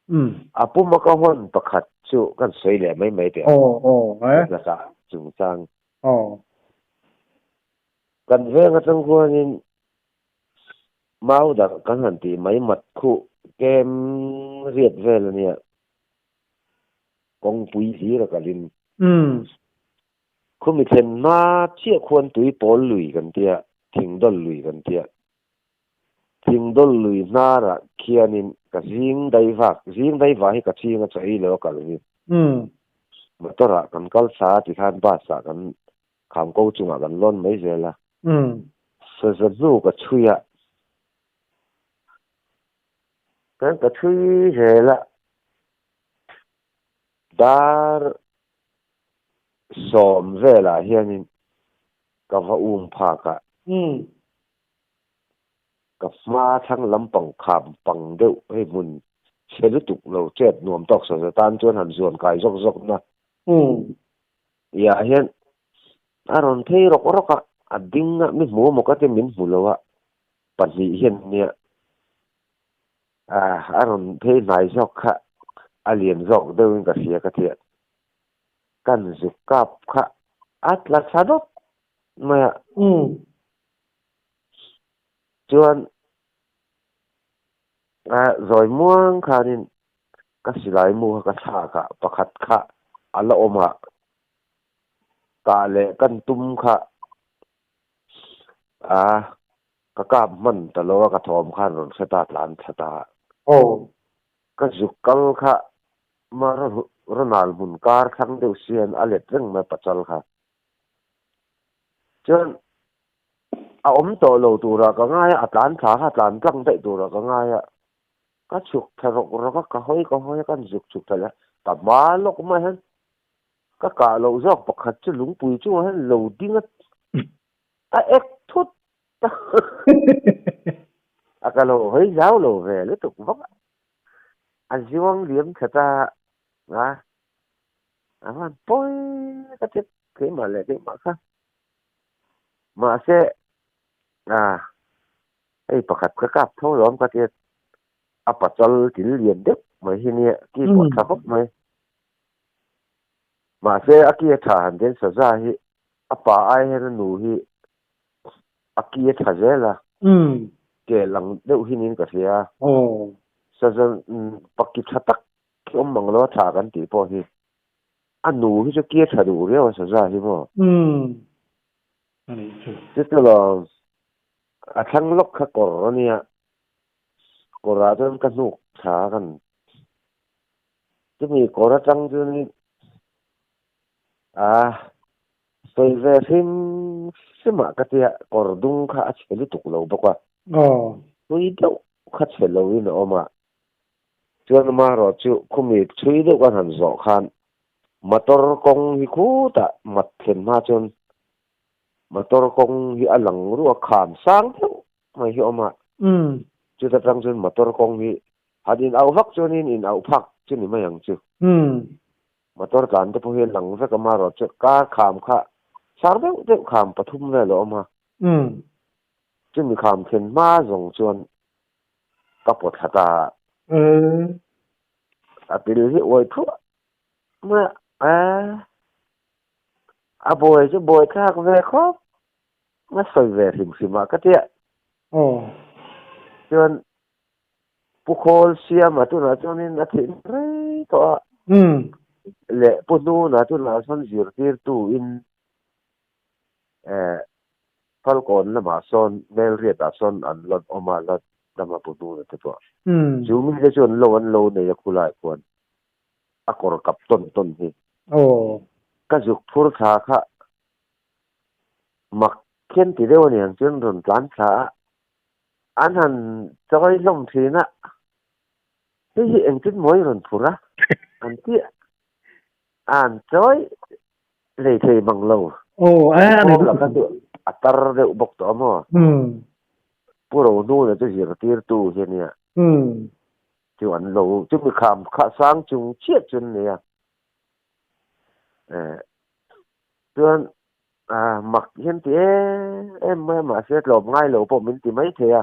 A puma ka hawn pakhat chu kan sawi leh mai mai teh ang. Lakah chungchang. Kan veng atang khuanin mau darh kan han tih mai mat khuh kem riat vel a nia. Kawngpui hlir a kalin. Khumi thlen hma chiah khuan tui pawl lui kan tia, thingdawl lui kan tia. Thingdawl lui hnarah khianin ka zing dai vak, zing dai vah hi ka ching a chaw ei lo a kal hi. Motor ah kan kal sa a tikhan bus ah kan kham ko chungah kan lawn mai zel a. Saza hnu ka chhui a, kan ka chhui zel a, dar sawm velah hianin ka va um phak a. Ka hma thlang lampang kham pang deuh hei hmun chhe lutuk lo chet nuam tawk sa za tan chuan han zuan kai zawk zawk na. Iah hian a rawn phei rawk rawk a, a ding a, mi hmu emaw ka ti min hmu lo a, pahnih hian nia a rawn phei hnai zawk kha a lian zawk deuhin ka hria ka thiah. Kan zuk kap kha a tla thla dawt mai a. Chuan zawi muang khanin ka silai mu kha ka thlak a, pakhat kha a la awm a, kah leh kan tum kha a ka kap hman ta lo a, ka thawm khan rawn hre ta tlan thla ta a. Ka zuk kal kha Ronald hmun kar thlang deuh sian a let reng mai pachal kha. Chuan a awm tawh lo turah ka ngai a, a tlan thla kha a tlan tlang daih turah ka ngai a, ka chhuk thla rawk rawk a, ka hawi ka hawi a, ka zuk chhuk thla leh a, ka hma lawk mai hian ka kah loh zawk pakhat chu lungpui chungah hian lo ding a, a ek thut a, a ka lo hawi zau lo ve lutuk vak a, a zuang liam thla ta a, a van pawi ka ti keimah leh keimah kha. Mahse, a, hei pakhat ka kap tho lawm ka tia, a pachal til lian deuh mai hi nia, ki pawh a tha khawp mai. Mahse, a ki a tha han den saza hi a pa ai hian a nu hi a ki a tha zel a, ke lang deuh hi niin ka hria a. Saza paki tha tak khi awm mang lo a tha kan tih pawh hi. A nu hi chu kia tha duh riau a saza hi maw? Umm. A nih chu. Chu chu lo, a thlang lawk kha kawr a nia. Kawrah chuan ka hnuk thla a kan. Chumi kawr atang chuan a sawi ve hrim hrim ah ka tia kawr dung kha a chhe lutuk lo bawk a. Aw. Tui deuh kha chhe lo in a awm a. Chuan amaherawh chu khumi chhui deuh kan han zawh khan motor kawng hi khutah mat thlen hma chuan motor kawng hi a lang ruah kham sang deuh mai hi a awm a. Chuta tang chuan motor kawng hi han in auh vak chuanin in auh phak chu ni mai ang chu. Motor tlan te pawh hi a lang vek amaherawh chu car kham kha sang deuh deuh kham pathum vel a awm a. Chumi kham thlen hma zawng chuan ka pawt thla ta a. A pil hi uai thuah mai a, a buai chu buai thlak ve khawp a sawi ve hrim hrim a ka tia. Chuan Pu Khawl Siama tunah chuanin a theih rei tawh a, leh Pu Hnuna tunah sawn zirtirtu in Falkawn lamah sawn Melriatah sawn an la awm a, la dam a pu hnuna te pawh. Chu mite chu an lo an lo nei a khulai khuan a kawr kap tawn tawn hi. Ka zuk phur thla kha mak khian ti deuh a ni ang chuan rawn tlan thla a, an han chawi hlawm thin a, hei hi engtin maw i rawn phur a an ti a. An chawi hlei thei mang lo. Aw, a a nei laka chu a tar deuh bawk tawh a maw? Pu Rohnuna chu zirtirtu hi a nia. Chu an lo, chumi kham kha sang chung chiah chu an nei a. Chuan mak hian ti em em mai a, mahse tlawm ngai lo pawh min ti mai thei a,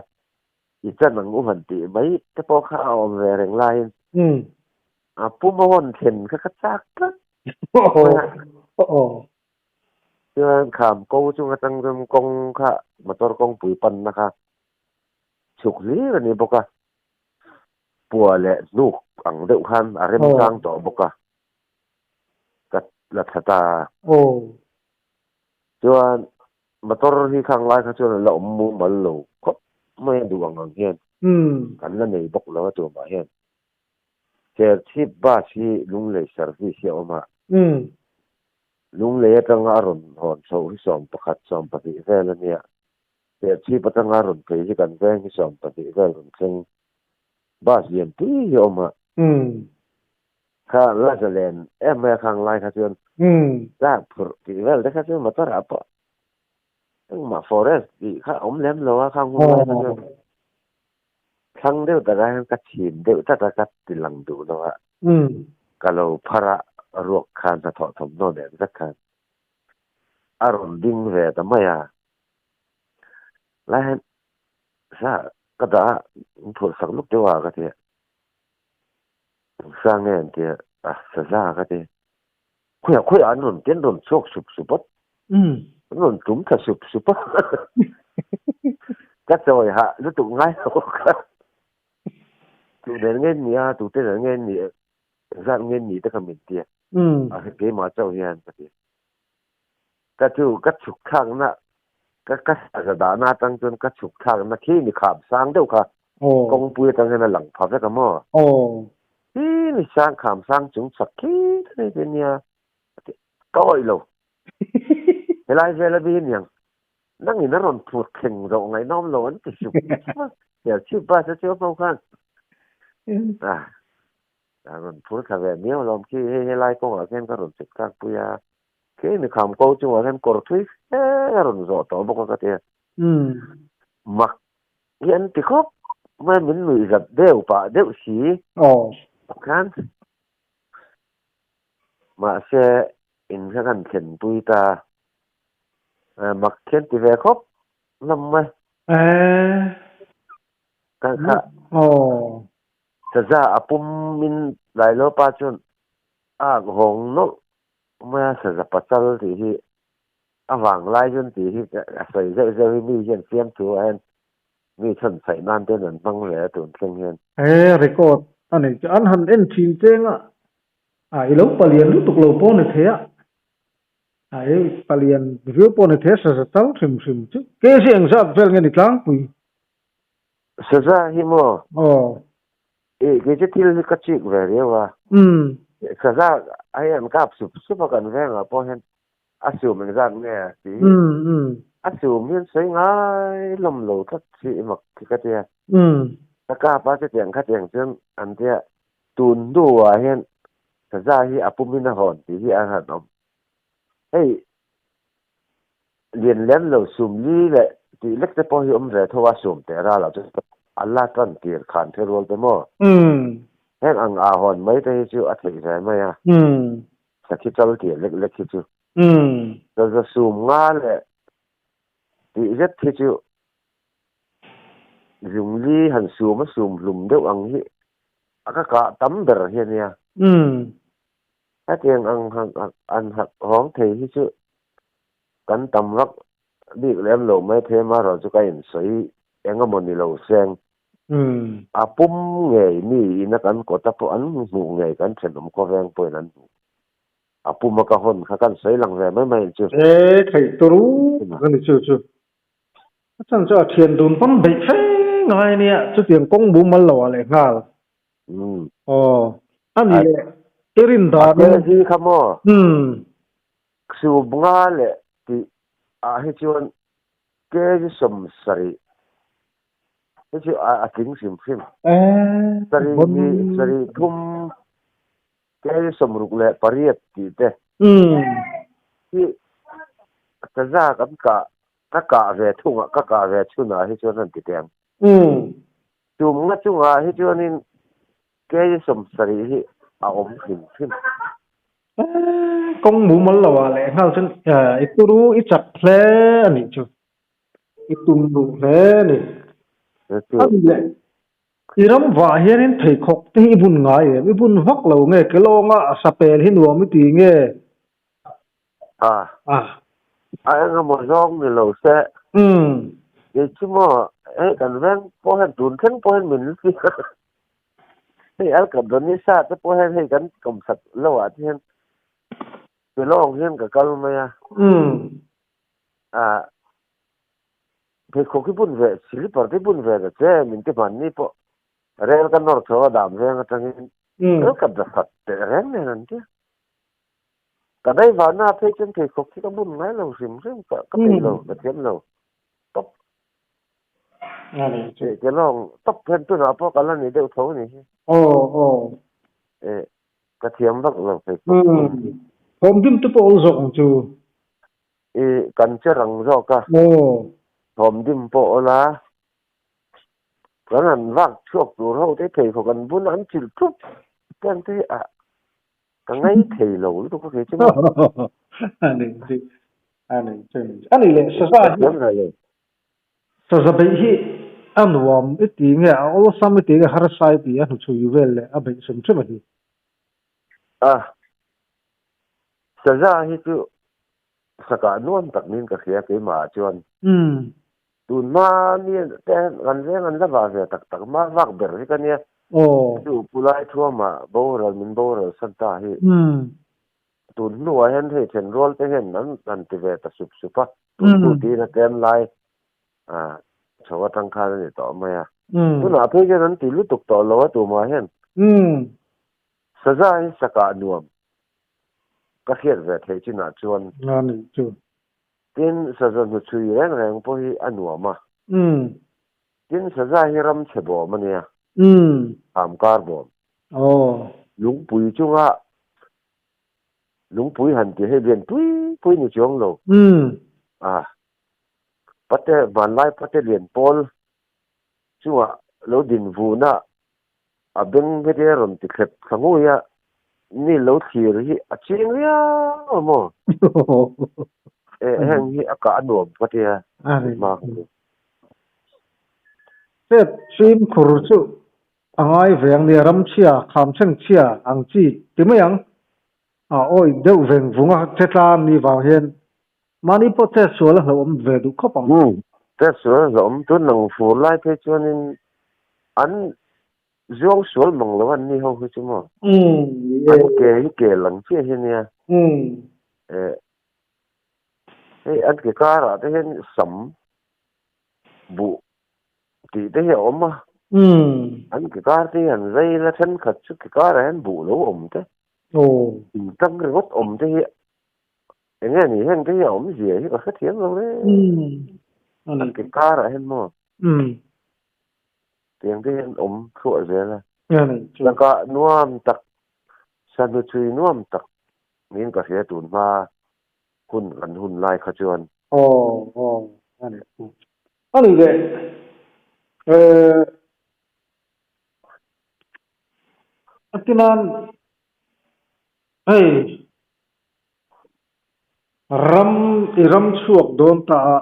i chan ang u han tih mai te pawh kha a awm ve reng laiin. A pum a hawn thlen kha ka chak tlat mai a. Chuan kham ko chung atang chuan kawng kha motor kawngpui panna kha chhuk hlir a ni bawk a. Pua leh hnuk ang deuh khan a remchang tawh bawk a. Ka la thla ta a. Chuan motor hi khang lai kha chuan a la awm mumal lo khawp mai a duh ang ang hian kan la nei bawk lo a tumah hian. Serchhip bus hi Lunglei service hi a awm a. Lunglei atanga a rawn hawn chhoh hi 11, 12 vel a nia. Serchhip atanga a rawn phei hi kan veng hi 12 vel rawn thleng bus lian pui hi a awm a. Kha la zalen em mai a khang lai kha chuan tlak phurh tih vel te kha chu motor ah pawh engmah forest tih kha a awm lem lo a khang hun lai kha chuan. Thlang deuh takah hian ka chhin deuh tlat a, ka ti lang duh lo a. Ka lo phar a, ruak khan hnathawh thawmhnaw nen zet khan a rawn ding ve ta mai a. Lai hian sa ka dah a, in phurh sak luk deuh a ka ti a. Sa nge an ti a, a saza ka ti. Khawiah khawiah an rawn ti, an rawn chhuak sup sup a. An rawn tum thla sup sup a. Ka chawi hah lutuk ngai lo ka. Tu nen nge ni a, tute nen nge ni, engzat nge ni te kha min ti a. A keimah chauh hian ka ti. Ka chu ka chhuk thlakna, ka ka saza dahna atang chuan ka chhuk thlakna khi ni kham sang deuh kha kawngpui atang hian a lang pha vek a maw? Khi ni sang kham sang chung chak khi ta nei te nia ka awih lo. Helai vel a bi aniang nangin a rawn phut thleng zawh ngaihnawm lo an ti sup sup a, Serchhip bus a chu a hmang khan a. A rawn phur thla ve miau alawm khi hei helai kawngah khian ka rawn chhuk thlak pui a, khi mi kham ko chungah khian kawr thui fe a rawn zawh tawh bawk a ka ti a. Mak hi an ti khawp mai min nuih zat deuh pah deuh si khan mahse in kha kan thlen pui ta a, mak khi an ti ve khawp hlawm mai. Ka kha. Saza a pum in Lailopa chuan a ak hawng nawlh mai a, saza pachal tih hi a vang lai chuan tih hi a sawi zeuh zeuh hi mi hian fiamthu ah hian mi chhan chhaih nan ten an hmang ve a tun thleng hian. He record a nei chu an han en thin cheng a, a i lo palian lutuk lo pawh a ni thei a, a i palian viau pawh a ni thei a, saza chal hrim hrim chu kg engzat vel nge ni tlangpui? Saza hi maw? Aw. I kei chu thil hi ka chik ve riau a. Saza hi an kap sup sup a kan vengah pawh hian a sum engzat nge a ti hi. A sum hian sawi ngai lawm lo tlat si i mak khi ka tia. Ka kap a chutiang khatiang chuan an tia tun hnuah hian saza hi a pumin a hawn tih hi a han awm. Hei Lian lem lo sum li leh tih lek te pawh hi awm ve tho a, sum teh ral ah chuan a la tan tir khan the rual te maw? Heng ang ah hawn mai te hi chu a theih ve mai a, sakhi chal tir lek lek hi chu. Zaza sum nga leh tih zet hi chu zung li han sum a sum hlum deuh ang hi a ka kah tam ber hi a nia. Hetiang ang an hak hawng thei hi chu kan tam vak bik lem lo mai thei amaherawh chu ka insawi eng emaw ni lo seng. A pum ngei mi ina kan kawta pawh an hmuh ngei kan thenawm khawveng pawhin an hmuh. A puma ka hawn kha kan sawi lang ve mai mai ang chu. E theih turu tak a ni chu chu. A chan chu a thian dun pawn beih fe ngai ania chutiang kawng mumal lo ah leh nghal. Aw a ni leh i rin dan in. A hi kha maw? Sum nga leh tih ah hi chuan kg 70 hi chu a tling hrim hrim. Sarih hnih sarih thum kg 68 tih te hi saza kan kah ka kah ve thung ah ka kah ve chhun ah hi chuan an ti teh ang. Tum nga chungah hi chuanin kg 70 hi a awm hrim hrim. Kawng mumal lo ah leh nghal chuan i turu i chak hle a nih chu. I tum duh hle a ni. A ni leh. I ram vah hianin pheikhawk te hi i bun ngai em? I bun vak lo nge? Kelawnga a sa pel hi nuam i ti nge? A. A. A engemaw zawng ni lo se. Umm. Kei chu maw, hei kan veng pawh hian tun thleng pawh hian min ti a. Hei Alkadonisa te pawh hian hei kan kawmsak lo ah te hian kelawng hian ka kal mai a. Umm. A. Pheikhawk hi bun ve, slipper te bun ve ta che, min ti hmanni pawh rel ka nawr chho a dam veng atangin rel ka da sat teh reng nen an tia. Ka dai vahna phei chuan pheikhawk hi ka bun ngai lo hrim hrim, ka ka peih lo, ka thiam lo tawp. Ke lawng tawp hian tunah pawh ka la ni deuh tho a ni hi. Eh, ka thiam vak lo pheikhawk bun hi. Thawmdim te pawh awl zawk ang chu. I kan che rang zawk a. Thawmdim pawh awl a. Kan han vak chhuak tur ho te pheikhawk an bun a, an chilh thup teng te hi a ka ngai thei lo lutuk a kei chu maw. A ni chu, a ni chu, a ni leh saza hi. Saza beih hi a nuam i ti nge, a awlsam i ti nge, harsa i ti a hnuchhui vel leh a beih hrim hrim a hi. A saza hi chu Sakah nuam tak niin ka hria keimah ah chuan. Tun hma ni te kan veng an la vah ve tak tak hma vak ber hi ka nia. Chu Pu Laithuama boral min boral san ta hi. Tun hnuah hian hei thenrual te hian an han ti ve ta sup sup a. Tun hnu tiin a tlem lai chho atang khan a ni tawh mai a. Tunah phei hian an ti lutuk tawh lo a tumah hian. Saza hi sakah nuam Ka hriat ve theih chinah chuan. A nih chu. Tin, saza hnuchhui reng reng pawh hi a nuam a. Tin, saza hi ram chhe bawm a nia. Kham kar bawm. Lungpui chunga lungpui han ti hei lian pui pui ni chuang lo. A pate vanlai pate lian pawl chungah lo din vuna A beng heti a rawn ti thlep thla ngui a, ni lo thlir hi a ching riau a maw? E, heng hi a kah a nuam ka tia, hma ka ti. Chet fimkhur chu a ngai ve ang nia, ram chhia, kham thleng chhia ang chi ti mai ang. A awi deuh veng vung a, che tlan ni vang hian mahni pawh chet sual a hlauhawm ve duh khawp ang. Umm, chet sual a hlauhawm tun ang fur lai phei chuanin An zuang sual mang lo an ni ho hi chu maw? An ke hi ke lang chiah hi nia. Eh, hei an ke karah te hian sam buh tih te hi a awm a. An ke kar te hi an zai la thenkhat chu ke karah hian buh lo awm te. Intang ringawt awm te hi eng nge ni heng te hi a awm zia hi ka hrethiam lo le. An ke karah hian maw? Tiang te hian awm thluah zel a. Lakah nuam tak, sahnu chhui nuam tak niin ka hria tun hma hun kan hun lai kha chuan. Aw aw a ni chu. A ni leh eh a ti nan hei ram i ram chhuak dawn ta a.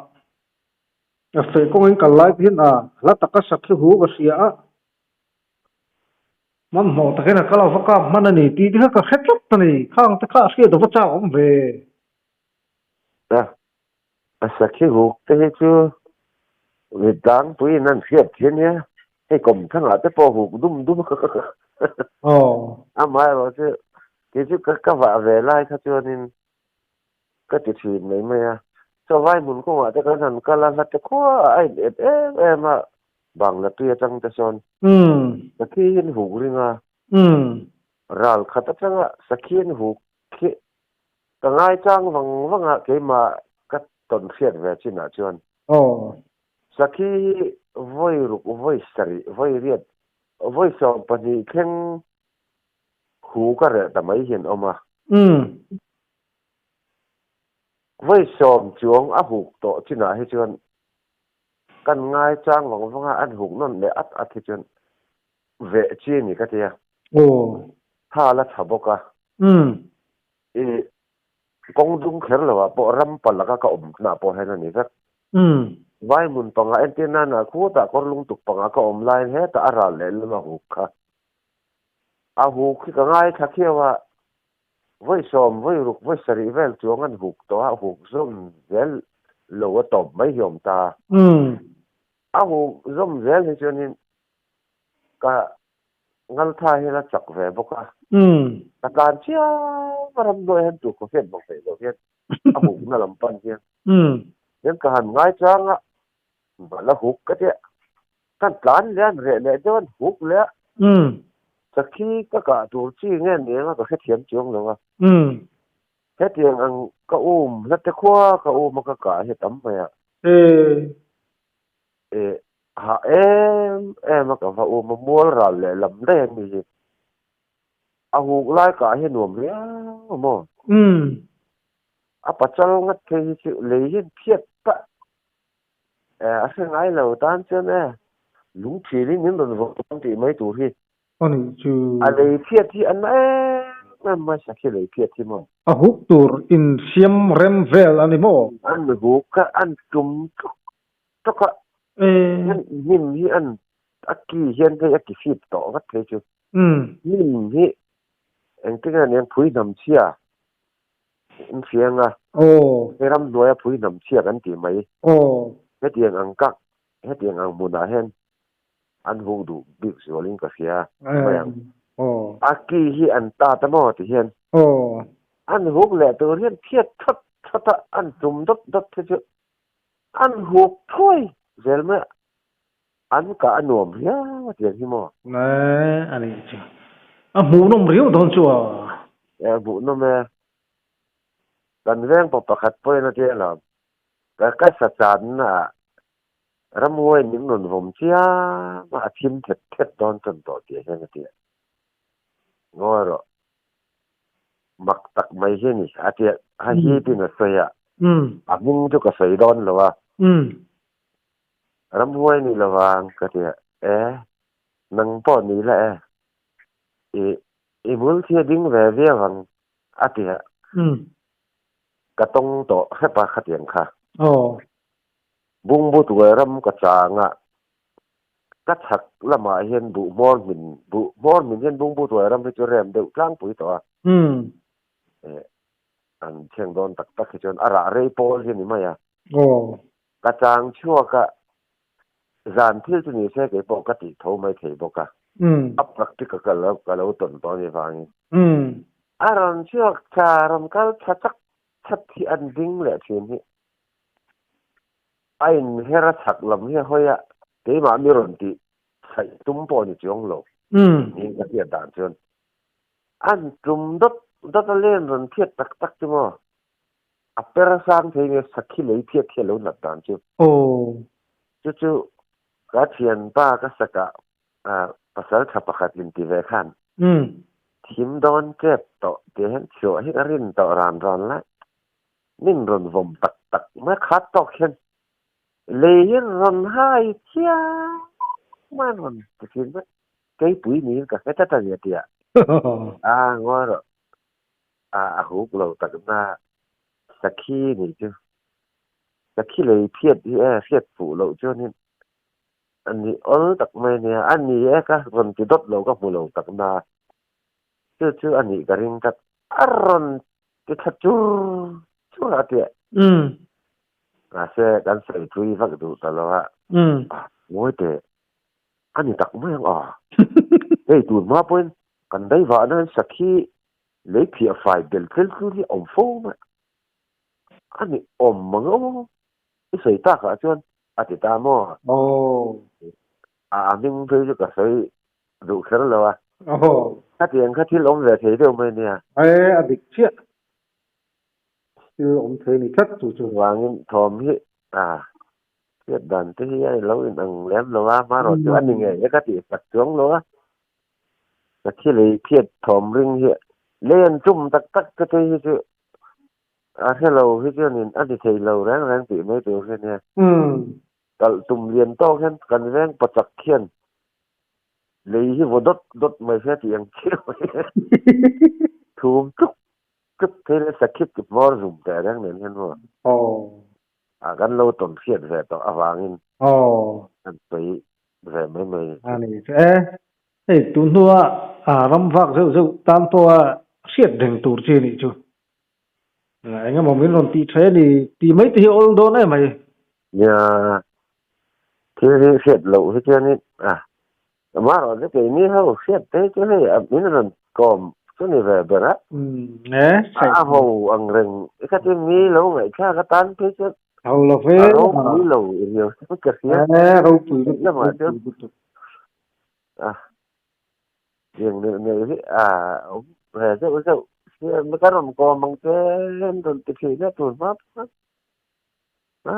A feh kawngin kal lai hian a hla taka sakhi hu ka hria a, hmanhmawh takin a kal a va kap hman a ni tih te kha ka hre tlat a ni. Khang te kha a hriat ava chak awm ve. A sakhi huk te hi chu mi tlangpuiin an hriat khi ania, hei kawmthangah te pawh huk dum dum amaherawh chu kei chu ka vah ve lai kha chuanin Ka ti thin mai mai a. Chawvai hmun kawngah te kan han kal a, hla te khua a in ep em em a, Bangla tui atang te sawn Sakhi in huk ring a, ral khat atanga Sakhi in huk khi ka ngaichang vang vang a, keimah ka tawn hriat ve chinah chuan Sakhi hi vawi ruk, vawi sarih, vawi riat, vawi 12 thleng hu ka reh ta mai hian awm a. Vawi 10 chuang a huk tawh chinah hi chuan kan ngai chang vang vang a, an huk nawn leh at at hi chuan veh chi a ni ka ti a. Tha la tha bawk a. I kawng dung kher lo ah pawh ram palak a ka awm na pawh hian a ni vek. Vai hmun panga entir nana khutah kawr lungtuk panga ka awm laiin hetah a ral leh lam a huk kha. A huk hi ka ngaithla khiau a, vawi sawm, vawi ruk, vawi sarih vel chuang an huk tawh a, huk zawm zel lo a tawp mai hi awm ta. A huk zawm zel hi chuanin ka ngaltha hian a chak ve bawk a, ka tlan chiam a ramhnuai hian tu khaw hriat bawk theih loh hian a hukna lam pan hian hian ka han ngai chang a, la huk ka tia, kan tlan leh a an reh leh deuh a an huk leh a, sakhi ka kah tur chi nge ni anga ka hrethiam chuang lo a, hetiang ang ka um hla te khua ka um a ka kah hi tam mai a. Hah em em a ka va um a, mual ral leh lam daih a ni hi. A huk lai kah hi nuam riau a maw? A pachal ngat phei hi chu lei hian phiat pah a hre ngai lo tan chuan e lungthil in min rawn vawm tih mai tur hi. A nih chu. A lei phiat hi a na em em mai sakhi lei phiat hi maw? A huk tur insiam rem vel a ni maw? An huk kha an tum tluk tluk a, hnim hi an a ki hian phei a ki fip tawh vat phei chu. Hnim hi engtin nge nen phui hnam chhia in hriang a, he ramhnuaia phui hnam chhia kan tih mai. Hetiang ang kak, hetiang ang hmunah hian an huk duh bik zualin ka hria mai ang. A ki hi an tat a maw ti hian an huk leh tur hian phiat that that a, an tum dawt dawt hi chu An huk thuai zel mai a, an kah a nuam riau a tiang hi maw? Nge a nih chu. A hmuhnawm riau dawn chu a. E hmuhnawm e. Kan veng pa pakhat pawhin a tia lo. Ka ka sa channa ah ramhuai min rawn vawm chiam a, a thim thet thet dawn chuan tawh tih hian a tia. Ngawi rawh. Mak tak mai hi a ni. A tia, ha hi tiin a sawi a. A hming chu ka sawi dawn lo a. Ramhuai ni lo vang ka ti a. E, nang pawh ni la e. I, i hmul thi a ding ve viau ang a ti a. Ka tawng tawh hrep a khatiang kha. Bungbu tuai ram ka chang a. Ka chhak lamah hian buh hmawr hmin, buh hmawr hmin hian bungbu tuai ram hi chu rem deuh tlangpui tawh a. An thleng dawn tak tak hi chuan a rah rei pawl hi a ni mai a. Ka chang chhuak a, zan thil chu ni se kei pawh ka tih tho mai thei bawk a. A practical ka lo ka lo tawn tawh a ni vangin. A rawn chhuak tha, rawn kal tha chak chak hi an ding leh thin hi. A inher a chhak lam hi a hawi a, keimah mi rawn tih chhaih tum pawh a ni chuang lo. Niin ka hriat dan chuan an tum dawt dawt a len rawn phiat tak tak chu maw? A per sang thei nge sakhi lei phiat hi a lo nat dan chu. Chu chu ka thianpa ka sakah pasal tha pakhat inti ve khan thim dawn tep tawh tih hian chhuah hi ka rin tawh ran ran lai. Min rawn vawm tak tak mai khat tawk hian lei hi rawn hai chiang mai an rawn ti thin mai. Keipui niin ka hre tlat a ni a ti a. A ngawi rawh. A a huk lo tak na sakhi nih chu. Sakhi lei phiat hi e hriat fuh loh chuanin a ni awl tak mai a nia. A ni e ka rawn ti dawt lo ka hmu lo tak na. Chu chu a nih ka ring tlat. A rawn ti thla chur chur a tia. Mahse kan sawi thui vak duh ta lo a. Ngawi teh. A ni tak mai ang a. Hei tun hma pawhin kan daivah nan sakhi lei phiah fai bel tlel tlul hi a awm fo mai. A ni awm mang aw. I sawi takah chuan a ti ta maw? A hming phei chu ka sawi duh kher lo a. Khatiang kha thil awm ve thei deuh mai nia. E, a dik chiah. Thil awm thei ni tlat chu chu. Chuvangin thawm hi a hriat dan te hi a lo in ang lem lo a, hmarawh chu a ni ngei e ka tih sak chuang lo a. Ka thi lei phiat thawm ring hi lei an tum tak tak te phei hi chu a hre lo hi chuanin a ni thei lo reng reng tih mai tur hi a nia. Kalh tum lian tawk hian kan veng pachak hian lei hi vaw dawt dawt mai se tih ang chiah mai thum tluk tluk thei leh sakhip ki hmawr zum teh reng nen hian maw. A kan lo tawn hriat ve tawh avangin Aw. kan sawi ve mai mai a ni. A ni chu e. Hei tun hnua ram vak zeuh zeuh tan pawha hriat reng tur chi a nih chu. Eng emaw min rawn tih tha a ni tih mai te hi a awl dawn em mai. Nia, thil hi hriat loh hi chuanin a amaherawh chu keini ho hriat te hi chu hei min rawn kawm chu ni ve ber a. A ho ang reng i khatin mi lo ngaihthlak atan phei chuan Ho lo ve. A ropui lo i riau chu ka hria. E ropui lutuk ropui lutuk. A Tiang neuh neuh hi a awm ve zeuh zeuh siam ka rawn kawm ang che an rawn ti thin a tur hma hma a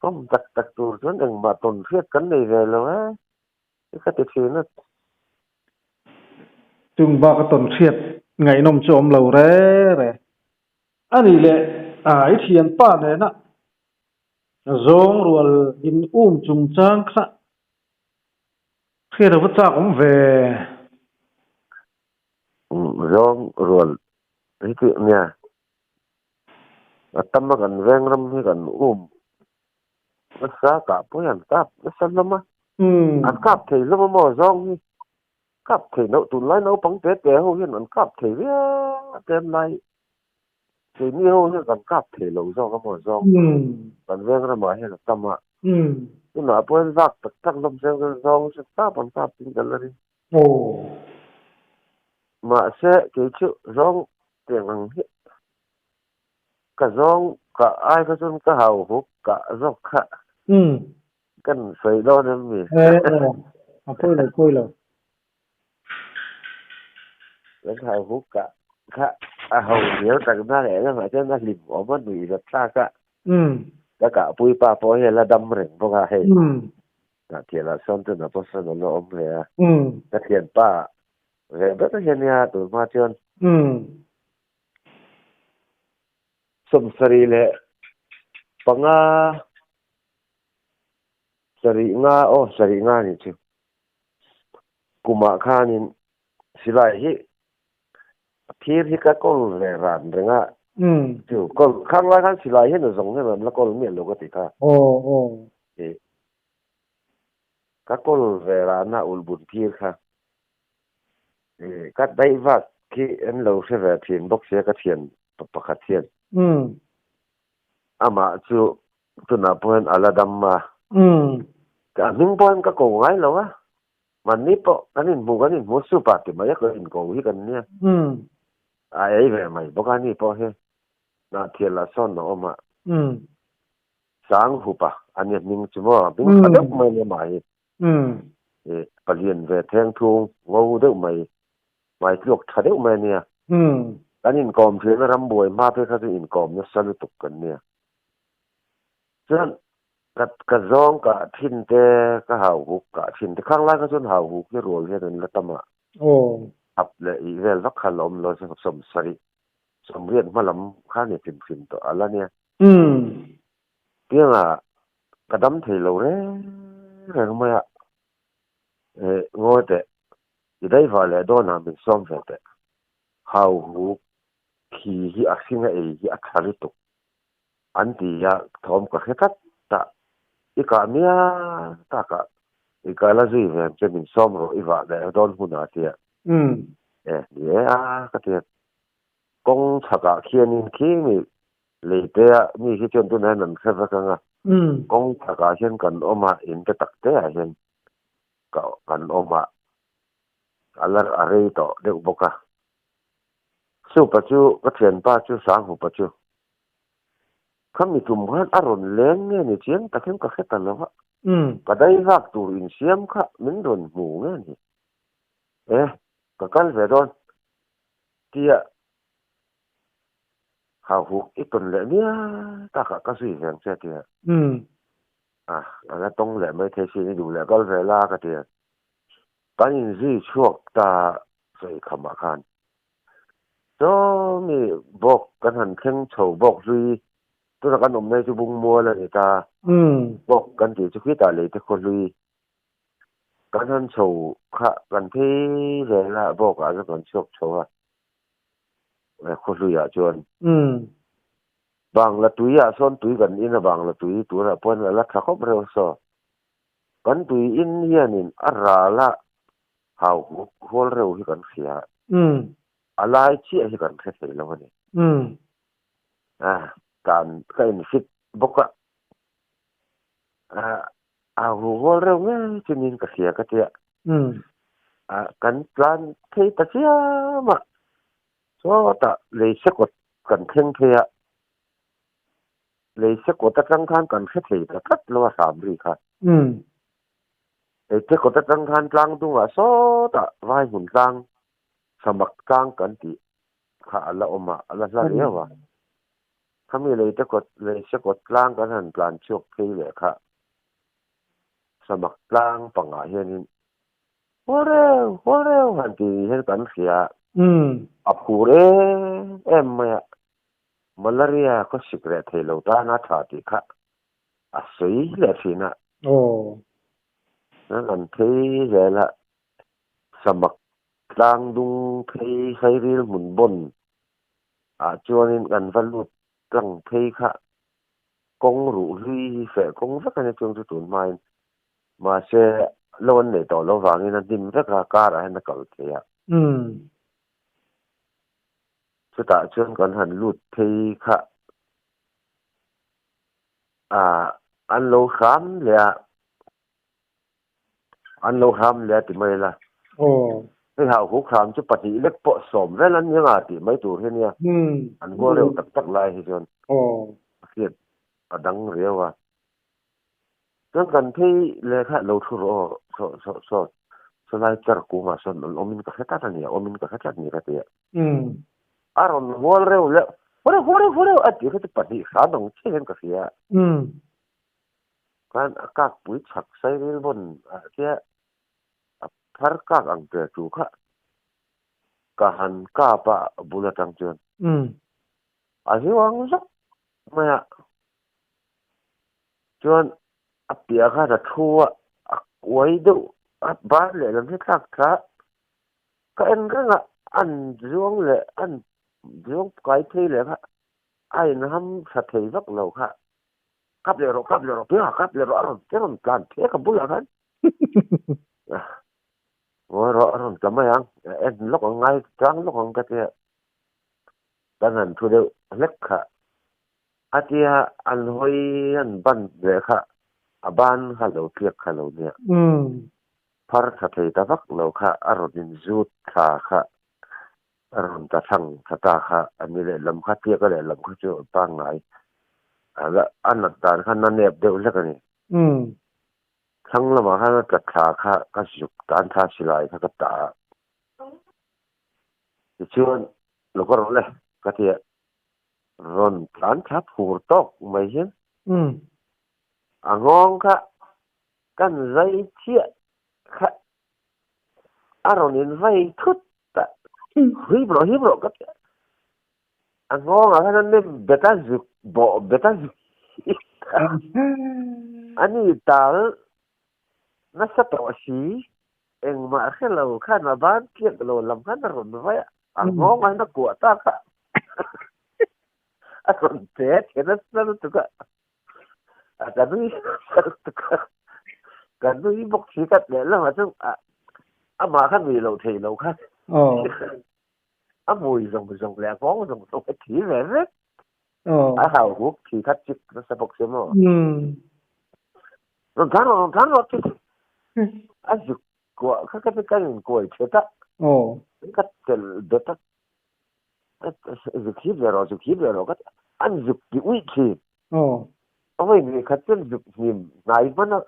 kawm tak tak tur chuan engmah tawn hriat kan nei ve lo e i ka ti thin a. Chung bak a tawn hriat ngaihnawm chu awm lo re re. A nih leh a i thianpa nena zawng rual in um chungchang kha Hriat a va chak awm ve. Zawng rual hi chu nia a tam a kan veng ram hi kan um nasa kah pawh hi an kap nasa hlawm a, an kap thei hlawm a maw zawng hi kap thei loh tunlai naupang te te ho hian an kap thei viau a tlem lai keini ho hian kan kap thei lo zawk a maw zawng kan veng ramah hian a tam a tunah pawh hian vak tak tak hlawm zel chuan zawng chu kap an kap ding ta la ni mahse kei chu zawng tiang ang hi ka zawng ka ai kha chuan ka hau huk kah zawk kha kan sawi dawn em mi a pawi lo pawi lo. Kan hau huk kah kha a ho hnial tak na leh lamah chuan a hlim awm a nuih zat thlak a. Ka kahpui pa pawh hi a la dam reng bawk a hei. Hnah thianah sawn chuan a pawh sawn a la awm hle a. Ka thianpa ve ber hi a nia tun hma chuan. Sawmsarih leh panga sarih nga aw sarih nga nih chu. Kumah khanin silai hi a phir hi ka kawl ve ran reng a, chu kawl khang lai khan silai hian a zawng hian an la kawl miah lo ka ti kha. Ka kawl ve ran a ulhbun phir kha. Ka daih vak khi an lo hre ve thin bawk sia ka thian pakhat hian. Amah chu Tunah pawh hian a la dam a. Ka hming pawh hian ka ko ngai lo a. Mahni pawh kan inhmu kan inhmu a super ti mai a ka inko hi kan nia. A ei ve mai bawk a ni pawh hi. Hnah thial lah sawn a awm a. Sang hup a a nia hming chu maw hming tha deuh mai nia mah hi. Palian ve theng thung ngo deuh mai hmai tluak tha deuh mai a nia. Kan inkawm thin a rambuai hma phei kha chu inkawm nasa lutuk kan nia. Chuan ka ka zawng kah thin te, ka hau huk kah thin te, khang lai kha chuan hau huk hi rual hian an la tam a. Hap leh ih vel vak kha la awm lo chu sawmsarih, sawmriat hma lam kha ni hrim hrim tawh a la nia. Pianga ka dam thei lo reng reng mai a, eh ngawi teh, i daihvah leh dawnah min sawm ve teh, hau huk khi hi a hring a ei hi a tha lutuk. An ti a, thawm ka hre tlat ta. I kah mia takah i kah la zui ve ang che min sawm rawh i vah leh dawn hunah tia. E, ni e a, ka ti a. Kawng chhakah khianin khi mi leitea mi hi chuan tunah hian an hre vek ang a. Kawng chhakah hian kan awm a, in te tak teah hian kan awm a, a la a rei tawh deuh bawk a. Supa chu ka thianpa chu Sanghupa chu Khami tum khan a rawn leng nge ni chiang tak hian ka hre ta lo a, ka dai vak tur insiam kha min rawn hmu nge ni? E, ka kal ve dawn tia hauhuk i tawn leh nia takah ka zui ve ang che tia. A, a la tawng leh mai thei sin i duh leh kal ve la ka ti a. Kan inzui chhuak ta sawi khamah khan Chaw mi bawk kan han thleng chho bawk hlui, tuna kan awmna hi chu Bungmual a ni ta, bawk kan tih chu khitah lei te khaw hlui kan han chho kha kan phei vel a, bawkah chuan kan chhuak chho a, khaw hluiah chuan. Bangla tui ah sawn tui kan in a bangla tui tunah pawhin a la tha khawp reuh saw. Kan tui in hianin a ral a hau huk hual reuh hi kan hria. A lai chiah hi kan hre thei lo a ni. A tan ka in fit bawk a. A hau huk hual reuh ngei chu niin ka hria ka tia. A kan tlan phei ta chiam a. Sawtah lei sekawt kan thleng phei a, lei sekawt atang khan kan hre thei ta tlat lo a hram ri kha. Lei sekawt atang khan tlang dungah sawtah vai hmun tlang, samak tlang kan tih kha a la awm a, a la hla riau a. Khami lei tekawt, lei sekawt tlang kan han tlan chhuak phei leh kha samak tlang pangah hianin Haw reu, haw reu han ti ni hian kan hria. A phur em em mai a, malaria khaw sik reh thei lo tana tha tih kha a sawi leh thin a. Chuan an phei zel a, samak tlang dung phei sairil hmun bawn ah chuanin kan va lut tlang phei kha kawng ruh hlui hi feh kawng vek a ni chuang chu tun hmain Mahse, lo an neih tawh loh vangin a hnim vek a, car ah hian a kal thei a. Chutah chuan kan han lut phei kha ah an lo hram leh a, an lo hram leh a ti mai la. Hei hau huk hram chu pahnih lek pawh sawm vel an nia nga tih mai tur hi a nia. An hual reuh tak tak lai hi chuan a hriat a dang riau a. Chuan kan phei leh kha lo thu rawh aw, saw saw saw saw lai char kungah sawn an awmin ka hre tlat a ni, a awmin ka hre tlat ni ka ti a. A rawn hual reuh leh haw reuh haw reuh haw reuh a tih kha chu pahnih hram ang chiah hian ka hria a. Khan a kak pui chhak sairil vawn ah tia a phar kak ang per tu kha ka han kap a bul atang chuan a hiu ang zawk mai a. Chuan a piah khan a thu a, a uai deuh a ban lehlam hi thlak thla ka en reng a, an zuang leh an zuang kai phei leh kha a inham tha thei vak lo kha, kap leh rawh kap leh rawh piangah kap leh rawh a rawn a rawn tlan phek a bulah khan ngawi rawh a rawn tla mai ang en lawk ang ngai chang lawk ang ka tia kan han thu deuh hlek kha. A tia an hawi an ban leh kha a ban kha lo tliak kha lo nia. Phar tha thei ta vak lo kha a rawn in zut thla kha a rawn ta thlang tha ta kha a ni lehlam kha tliak a lehlam kha chu a pangngai a nat dan kha na nep deuh hlek a ni. Thlang lamah khan a tla thla kha ka zuk tan thla silai kha ka tah a. Tichuan lo ka rawh le ka ti a. Rawn tlan thla phur tawk mai hian a nghawng kha kan zai chiah kha a rawn in vai thut a, hip rawh hip rawh ka ti a, a nghawng ah khan a nem bet a zuk bawh bet a zuk a, a ni tal nasa tawh si engmah hre lo khan a ban tliak lo lam khan a rawn vai a, a nghawng ah hian a kuah tak a. A rawn pe che nasa lutuk a, a ka nui nasa lutuk a, ka nui bawk si ka tleh lamah chuan a amah kha nui loh theih loh kha a hmui zawng zawng leh a nghawng zawng zawng a thi ve vek. A hau huk thi kha chik nasa bawk si maw. Rawn tlan rawh rawn tlan rawh ti a zuk kuah kha ka ti ka inkuai thet a, ka tel bet a. Zuk hip leh rawh, zuk hip leh rawh ka ti. An zuk ti uih thin. A vawi hnih khat chuan zuk hnim hnai hman a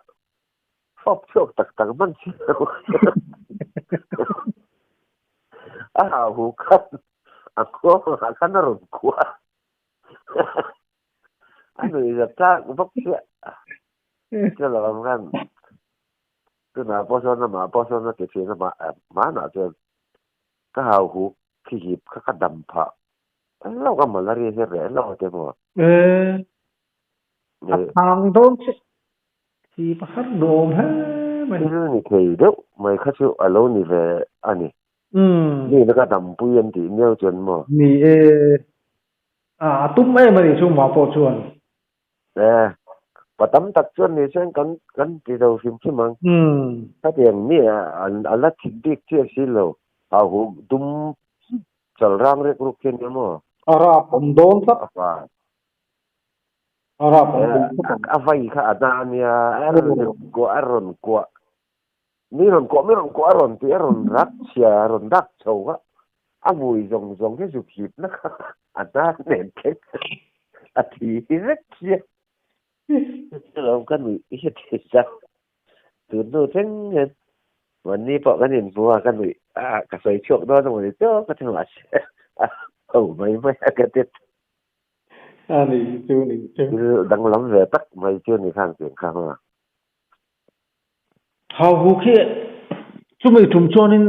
fawp chhuak tak tak hman si lo. A hau hu khan a khuangah khan a rawn kuah. A nuih zat tlak bawk chiah. Chulawm khan tunah pawh sawn amah pawh sawn a ti thin a hmanah chuan Ka hau huk khi hip kha ka dam phah lo ka malaria hi reh lo te maw. E, a thang dawn che chi pakhat nuam hle mai. Thil ni thei deuh mai kha chu a lo ni ve a ni. Mi na ka dampui an tih miau chuan maw. Ni e. A tum em a nih chu mah pawh chuan. E, pa tam tak chuan ni se kan kan ti lo hrim hrim ang. Khatiang mi an a la thik bik chiah si lo. Hauhuk dum chal rang rek ruk hi a nia maw? A rap awm dawn tlat. A pa. A rap awm dawn tlat ang. A vai kha a na a nia, a rawn kuah a rawn kuah. Mi rawn kuah, mi rawn kuah a rawn tih a rawn rak chhia, a rawn dak chho kha a hmui zawng zawng hi zuk hipna kha a hnar nen thleng a thi vek sia. Chulo ka nuih hi a ti za. Tun hnu thleng hian mahni pawh kan inhmu a, ka nuih a, ka sawi chhuak dawn emaw ni tawp ka ti mahse a ho mai mai a ka ti. A ni chu ni chu. Thil danglam ve tak mai chu ni khang tiang kha hma. Hauhuk hi chumi tum chuanin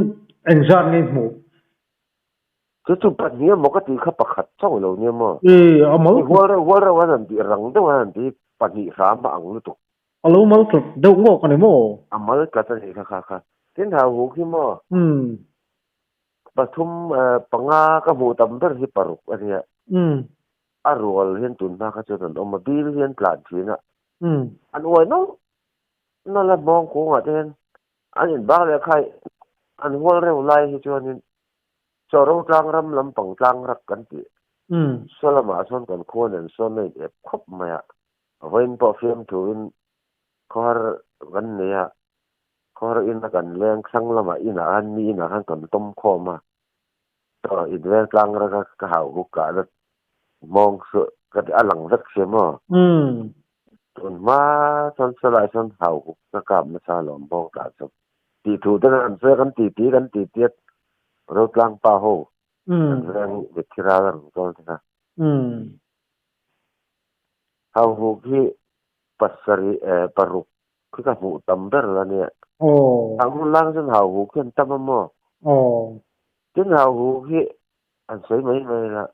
engzat nge hmuh? Chu chu pahnih emaw ka tih kha pakhat chauh lo nia maw? E, a mal tlat. Hual reuh hual reuh an han tih rang deuh an han tih hi pahnih hram a ang lutuk. A lo mal tlat deuh ngawk a ni maw? A mal tlat a nih kha kha kha. Tin hauhuk hi maw? Umm. Pathum panga ka hmuh tam ber hi paruk a nia. Umm. A rual hian tun hma kha chuan an awm a, bil hian tlan thin a. Umm. An uai nawlh Nal a hmawng kungah te hian an inbak leh khai an hual reuh lai hi chuanin Chawro tlang ram lampang tlang rak kan tih saw lamah sawn kan khua nen sawn a in ep khawp mai a, vawiin pawh fiamthuin khawhar kan nei a, khawhar ina kan leng thlang lamah inah khan mi inah khan kan tawm khawm a, chaw inveng tlang raka ka hau huk kahna hmawng chu ka ti a lang vek sia maw? Tun hma chuan sawlai sawn hau huk ka kap nasa alawm hmawng tah chu. Tih thu te kan sawi a kan ti ti kan ti tiat Rotlang pa ho kan veng mitthi ral a rawn kawl te kha. Hau huk hi pasarih paruk khi ka hmuh tam ber la nia. Ang hun lang chuan hau huk hi an tam a maw? Tin hau huk hi an sawi mai mai la.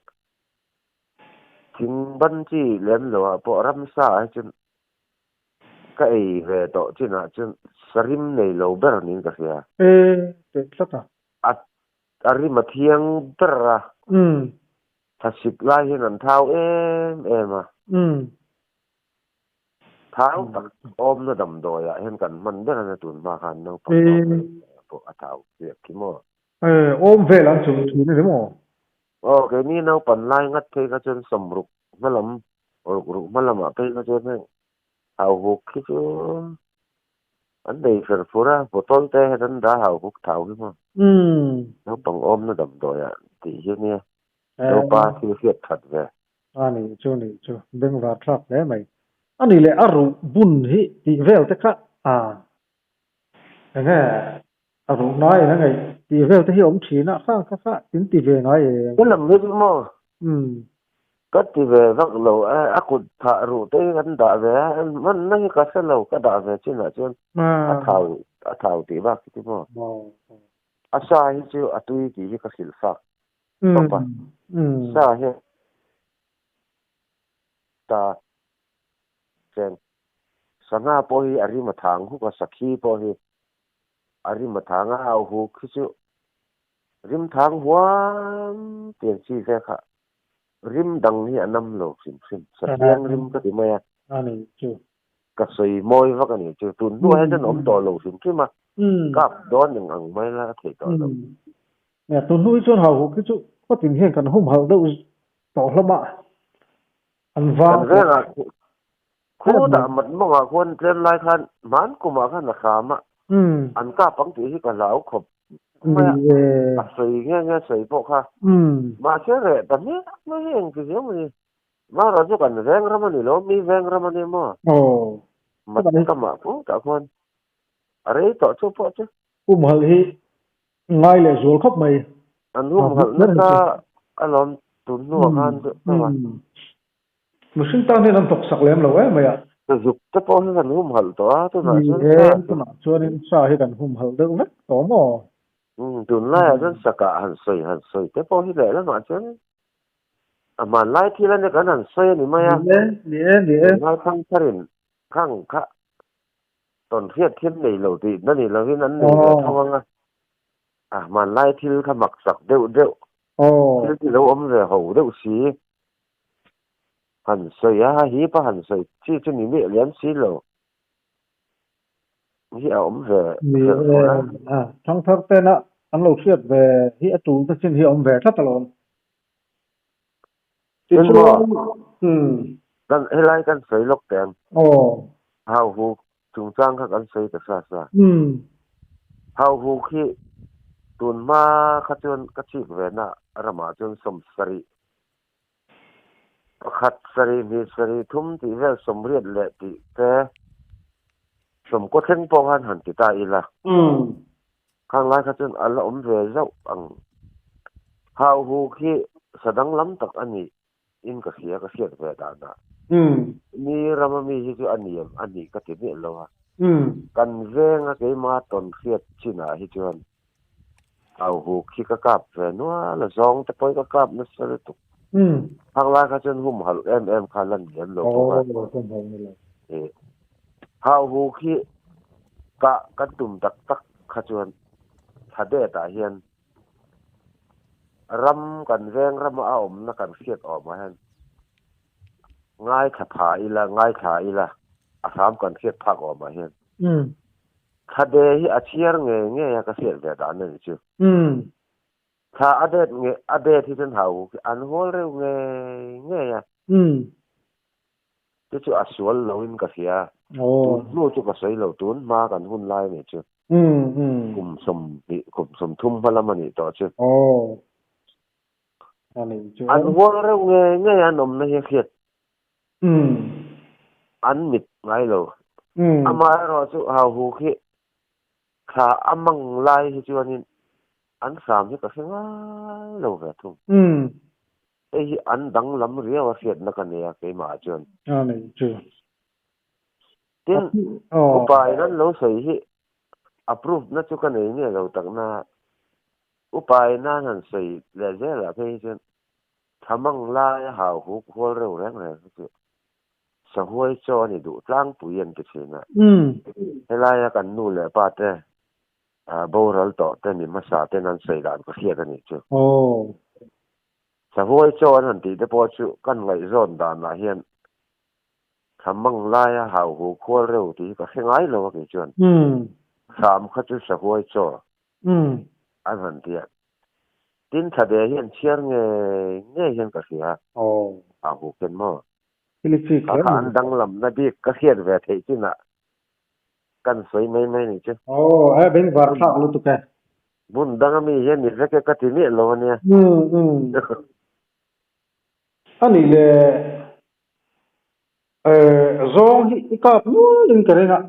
Thing ban chi lem lo ah pawh ramsa ah hi chuan ka ei ve tawh chin ah chuan sarim nei lo ber niin ka hria. E teh tlat a. A a rim a thiang ber a. Thasik lai hian an thau em em a. Thau tak awmna damdawi ah hian kan hman ber a nia tun hma khan naupang pawh a thau chiah khi maw. E awm vel an chung thin a ni maw? Aw, keini naupan lai ngat phei kha chuan sawmruk hmalam, ruk ruk hmalamah phei kha chuan heng hauhuk khi chu an nei fer fur a, bottle te hian an dah hauhuk thau hi maw? Naupang awmna damdawiah tih hi ania, naupa thil hriat that ve. A nih chu nih chu, bengvar thlak hle mai. A nih leh a ruh bun hi tih vel te kha a enge A ruh nai in a ngaih tih vel te hi awm thin a, kha kha kha in ti ve ngai em? Ka lam hi chu maw? Umm. Ka ti ve vak lo a, a kut phah ruh te hi kan dah ve a, hmanna hi ka hre lo, ka dah ve chin ah chuan a thau a thau tih bak hi chu maw? A sa hi chu a tui tih hi ka hrilh fak tawp a, sa hi ta cheng sangha pawh hi a rim a thang huk a, sakhi pawh hi A rim a thang a, au huk hi chu rim thang huam tiang chi ve kha rim dang hi a nam lo hrim hrim. Sathiang rim ka ti mai a. A ni chu. Ka sawi mawi vak a ni chu. Tun hnuah hian chuan awm tawh lo hrim hrim a. Kap dawn eng ang mai la a theih tawh lo. Nia, tun hnu hi chuan hau huk hi chu khawtin hian kan humhalh deuh tawh hlawm a. An vang. Kan vengah Khutah mat mawngah khuan tlem lai khan hman kumah khan a hram a, an kap ang tih hi ka hlau khawp mai a, a sawi nge nge sawi pawh kha. Mahse reh ta hmiah mai hi engti zia maw ni? Mara chu kan veng ram a ni lo, mi veng ram a ni maw? Mat kamah khutah khuan a rei tawh chu pawh chu. Humhalh hi ngai leh zual khawp mai. An humhalh nasa alawm tun hnuah khan chu. Mihring tan hian an thawk sak lem lo em mai a. Zuk te pawh hi kan humhalh tawh a, tunah chuan sa hi. Tunah chuanin sa hi kan humhalh deuh vek tawh maw? Umm, tunlaiah chuan sakah han sawi han sawi te pawh hi lehlamah chuan a hmanlai thil a nia kan han sawi a ni mai a. Ni e, ni e, ni e. Tunlai thangtharin khang kha tawn hriat thil nei lo tih na ni lovin an nei ve tho ang a. A hmanlai thil kha mak sak deuh deuh, thil ti lo awm ve ho deuh si. Han sawi a, hi pa han sawi chi chu ni miah liam si lo hi a awm ve Ni fel e, fur a. a thangthar tena an lo hriat ve hi a tul te chin hi a awm ve tlat alawm. Tin maw? Tichuan, umm. Kan helai kan sawi lawk teh ang. Aw. Hauhuk chungchang kha kan sawi ta sa sa. Umm. Hauhuk hi tun hma kha chuan ka chik ve na ramah chuan 70, 1, 7, 2, 7, 3 tih vel 80 leh tih te 90 thleng pawh khan han ti ta ila. Umm. Khang lai kha chuan a la awm ve zauh ang. Hauhuk hi sa danglam tak a nih in ka hria, ka hriat ve danah. Mi rama mi hi chu a ni em? A nih ka ti miah lo a. Kan venga keima tawn hriat chinah hi chuan hauhuk hi ka kap ve nual a, zawng te pawh hi ka kap nasa lutuk. Khang lai kha chuan humhalh em em kha la ni lem lo bawk a. Hauhuk hi kah kan tum tak tak kha chuan thla detah hian Ram kan veng rama a awmna kan hriat awmah hian ngaithla pha ila, ngaithla ila, a hram kan hriat phak awmah hian thlade hi a chhiar ngei ngei a ka hriat ve dan a ni chu. Thla a det nge a det hi chuan hau khi an hawl reuh ngei ngei a. Chu chu a sual lo in ka hria. Tun hnu chu ka sawi lo, tun hma kan hun lai a nih chu. Kum 20, kum 30 hma lam a nih tawh chu. An hual reuh ngei ngei an awmna hi a hriat. An mit ngai lo. Amaherawhchu hauhuk hi thla a mang lai hi chuanin an hram hi ka hre ngai lo ve thung. Hei hi an danglam riau a hriatna ka nei a keimah ah chuan. A nei chu. Tin, upa in an lo sawi hi approve na chu ka nei nge lo tak na upa in an han sawi leh zel ah phei hi chuan thlamang lai a hau huk hual reuh reng reng hi chu sahuai chaw a ni duh tlangpui an ti thin a. Helaia kan nu leh pa te boral tawh te mi hmasa ten an sawi dan ka hriat a nih chu. Sahuai chaw an han tih te pawh chu kan ngaihzawn danah hian thlamang laia hauhu khual reuh tih hi ka hre ngai lo a kei chuan. Hram kha chu sahuai chaw an han ti a. Tin thlade hian chhiar ngei ngei hian ka hria. Hauhu khen maw? Kha kha an danglamna bik ka hriat ve theih chinah kan sawi mai mai nih chu. Aw, a bengvar thlak lutuk e. Hmun dang ami hian ni vek e ka ti miah lo ania. Umm umm. A nih le eh zawng hi i kap nual in ka ring a.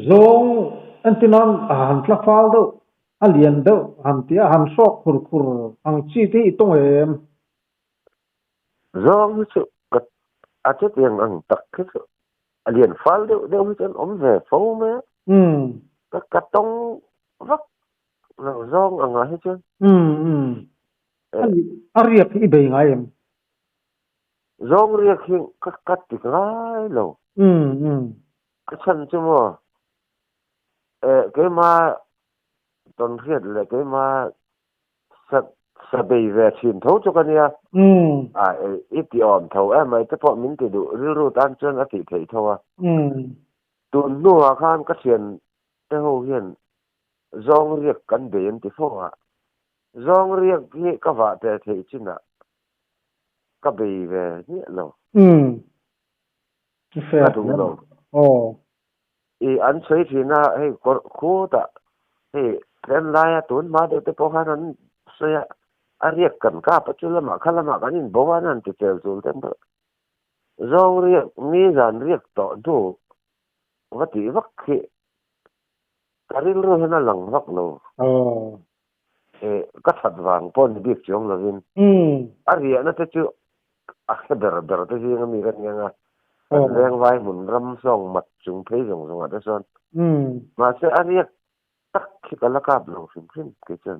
Zawng entir nan han tla fal deuh, a lian deuh han ti a, han hrawk khur khur ang chi te hi i tawng em? Zawng hi chu ka a chutiang ang tak hi chu a lian fal deuh deuh hi chuan awm ve fo mai a. Ka ka tawng vak lo zawng angah hi chuan. A riak hi i bei ngai em? Zawng riak hi ka ka ti ngai lo. A chhan chu maw keima tawnhriat leh keima Sa sa bei ve thin tho chu ka nia. A i ti awm tho em mai te pawh min ti duh rilru tan chuan a tih theih tho a. Tun hnuah khan ka thian te ho hian zawng riak kan bei an ti fo a. Zawng riak hi ka vah teh theih chinah ka bei ve hmiah lo. Ka duh lo. I an sawi thin a, hei kawr khutah hei tlem laia tun hma deuh te pawh khan an sawi a, a riak kan kap a chu lamah kha lamah kan inbo a an han ti tel chul te pawh zawng riak mi zan riak tawh hnu va tih vak khi ka rilru hian a lang vak lo. Ka that vang pawh ni bik chuang lovin a riahna te chu a hre ber ber te zinga mi ka ni ang a, kan vengvai hmun ram sawng mat chung phei zawng zawngah te chuan mahse a riak tak khi ka la kap lo hrim hrim kei chuan.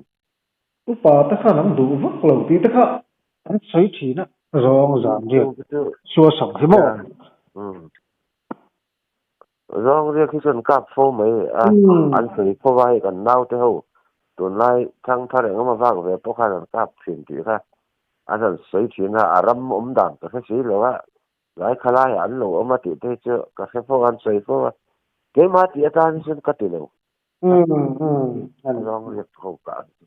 Upa te khan an duh vak lo tih te kha an sawi thin a, zawng zan riak suasam hi maw? Zawng riak hi chuan kap fo mai a, an sawi fo va hei kan naute ho tunlai thangthar engemaw vak ve pawh khan an kap thin tih kha. An han sawi thin a, a ram awm dan ka hre si lo a, lai khalaiah an lo awm a tih te hi chu ka hre fo a, an sawi fo a, keimah tih atan hi chuan ka ti lo. Umm umm. Zawng riak ho ka ang chu.